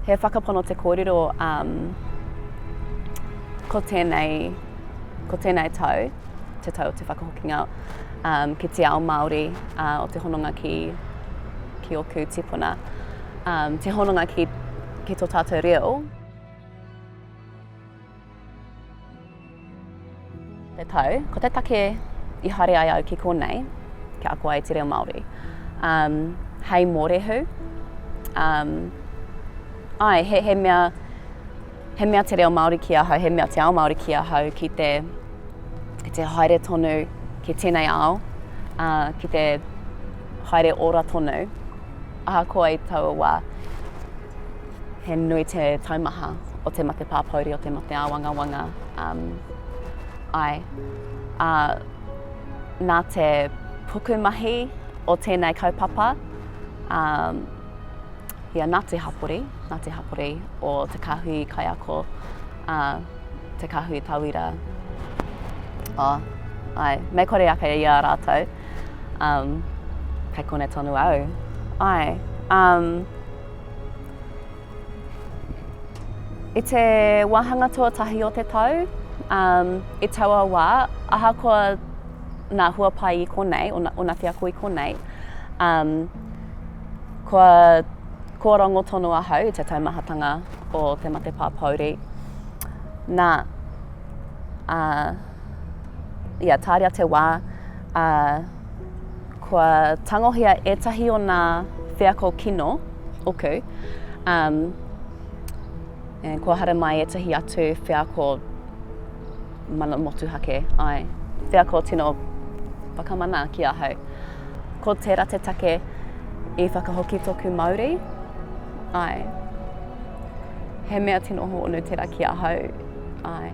He whakapono te kōrero um, ko tēnei, ko tēnei tau, te tau o te whakahokinga um, ki te ao Māori, uh, o te hononga ki, ki ōku tipuna, um, te hononga ki, ki tō tātou reo. Te tau, ko te take i haere ai au ki konei, kia ako ai te reo Māori, um, hei mōrehu, um, ai, he, he mea, he mea te reo Māori ki ahau, he mea te ao Māori ki ahau, ki te, ki te haere tonu ki tēnei ao, uh, ki te haere ora tonu, ahakoa i taua wā. He nui te taumaha o te mate pāpōuri, o te mate āwangawanga. Um, ai. Ā, nā te pukumahi o tēnei kaupapa, um, ia, nā te hapori, nā te hapori o te kāhui kaiako, uh, te kāhui tauira. Oh, ai, me kore ake i a rātou, um, kei kone tonu au. Ai, um, I te wāhanga tuatahi o te tau, um, i taua wā, ahakoa nā huapai i konei, o, o nā wheako i konei, um, kua, kua rongo tonu ahau i te taumahatanga o te mate pāpōuri. Nā, uh, ia, tāria te wā, uh, Kua tangohia ētahi o nā wheako kino oku, um, and kua haere mai ētahi atu wheako mana motuhake, ai, wheako tino whakamana ki ahau. Ko tērā te take i whakahoki tōku mauri, ai, he mea tino hōnu tērā ki ahau, ai.